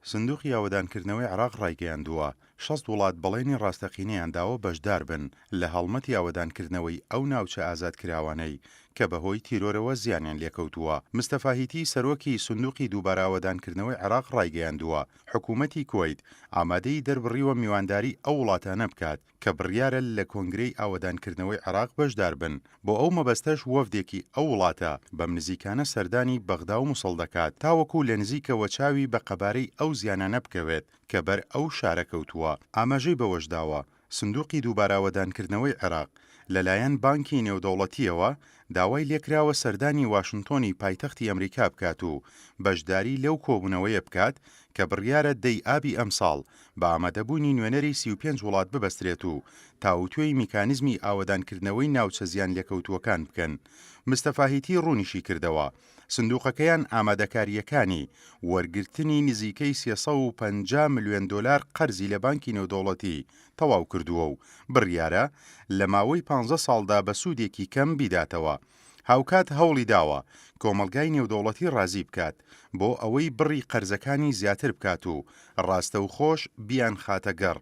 سندوقی ئاوەدانکردنەوەی عێراق ڕایگەیاندووە، 60 وڵات بەڵێنی ڕاستەقینەیان داوە بەشداربن لە هەڵمەتی ئاوەدانکردنەوەی ئەو ناوچە ئازادکراوانەی کە بەهۆی تیرۆرەوە زیانیان لێکەوتووە. مستەفا هیتی سەرۆکی سندوقی دووبارە ئاوەدانکردنەوەی عێراق ڕایگەیاندووە، حکومەتی کوەیت ئامادەیی دەربڕیوە میوانداری ئەو وڵاتانە بکات کە بڕیارە لە کۆنگرەی ئاوەدانکردنەوەی عێراق بەشداربن، بۆ ئەو مەبەستەش وەفدێکی ئەو وڵاتە بەم نزیکانە سەردانی بەغدا و موسڵ دەکات تاوەکو لە نزیکەوە چاوی بە قەبارەی ئەو زیانانە بکەوێت کە بەر ئەو شارە کەوتووە. ئاماژەی بەوەشداوە، سندوقی دووبارە ئاوەدانکردنەوەی عێراق لەلایەن بانکی نێودەوڵەتییەوە داوای لێکراوە سەردانی واشنتۆنی پایتەختی ئەمریکا بکات و بەشداری لەو کۆبوونەوەیە بکات کە بڕیارە دە ی ئابی ئەمساڵ بە ئامادەبوونی نوێنەری 35 وڵات ببەسترێت و تاووتوێی میکانیزمی ئاوەدانکردنەوەی ناوچە زیانلێکەوتووەکان بکەن. مستەفا هیتی ڕوونیشی کردەوە، سندوقەکەیان ئامادەکارییەکانی وەرگرتنی نزیکەی 350 ملیۆن دۆلار قەرزی لە بانکی نێودەوڵەتی تەواو کردووە و بڕیارە لە ماوەی پانزە ساڵدا بە سوودێکی کەم بیداتەوە. هاوکات هەوڵی داوە کۆمەڵگای نێودەوڵەتی ڕازی بکات بۆ ئەوەی بڕی قەرزەکانی زیاتر بکات و ڕاستەوخۆش بیانخاتە گەڕ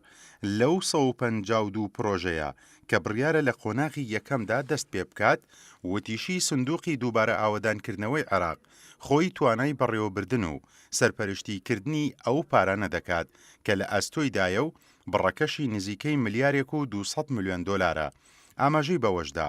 لەو 152 پرۆژەیە کە بڕیارە لە قۆناغی یەکەمدا دەست پێبکات، وتیشی سندوقی دووبارە ئاوەدانکردنەوەی عێراق خۆی توانای بەڕێوەبردن و سەرپەرشتیکردنی ئەو پارانە دەکات کە لە ئەستۆیدایە و بڕەکەشی نزیکەی ملیارێک و 200 ملیۆن دۆلارە. ئاماژەی بەوەشدا،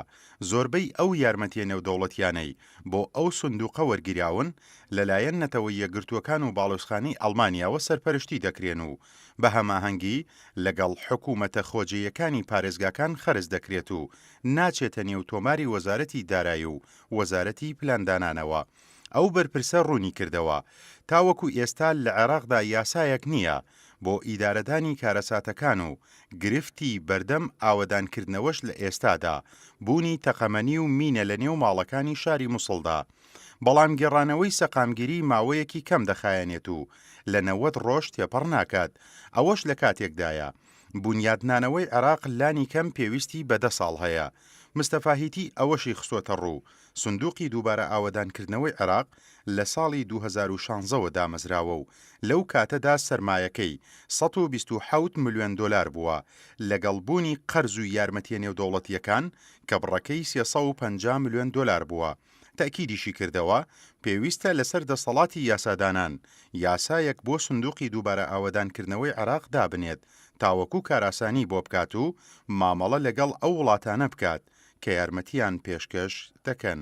زۆربەی ئەو یارمەتییە نێودەوڵەتییانەی بۆ ئەو سندوقە وەرگیراون، لەلایەن نەتەوە یەکگرتووەکان و باڵیۆزخانەی ئەڵمانیاوە سەرپەرشتی دەکرێن و بە هەماهەنگی لەگەڵ حکومەتە خۆجێیەکانی پارێزگاکان خەرج دەکرێت و ناچێتە نێو تۆماری وەزارەتی دارایی و وەزارەتی پلاندانانەوە. ئەو بەرپرسە ڕوونیکردەوە، تاوەکو ئێستا لە عێراقدا یاسایەک نییە بۆ ئیدارەدانی کارەساتەکان و گرفتی بەردەم ئاوەدانکردنەوەش لە ئێستادا بوونی تەقەمەنی و مینە لەنێو ماڵەکانی شاری موسڵدا، بەڵام گێڕانەوەی سەقامگیری ماوەیەکی کەم دەخایەنێت و لە 90 ڕۆژ تێپەڕ ناکات، ئەوەش لە کاتێکدایە بونیادنانەوەی عێراق لانی کەم پێویستی بە دە ساڵ هەیە. مستەفا هیتی ئەوەشی خستۆتەڕوو، سندوقی دووبارە ئاوەدانکردنەوەی عێراق لە ساڵی 2016 وە دامەزراوە و لەو کاتەدا سەرمایەکەی 127 ملیۆن دۆلار بووە، لەگەڵ بوونی قەرز و یارمەتییە نێودەوڵەتییەکان کە بڕەکەی 350 ملیۆن دۆلار بووە. تەئکیدیشی کردەوە، پێویستە لەسەر دەسەڵاتی یاسادانان، یاسایەک بۆ سندوقی دووبارە ئاوەدانکردنەوەی عێراق دابنێت تاوەکو کارئاسانی بۆ بکات و مامەڵە لەگەڵ ئەو وڵاتانە بکات کە یارمەتییان پێشکەش دەکەن.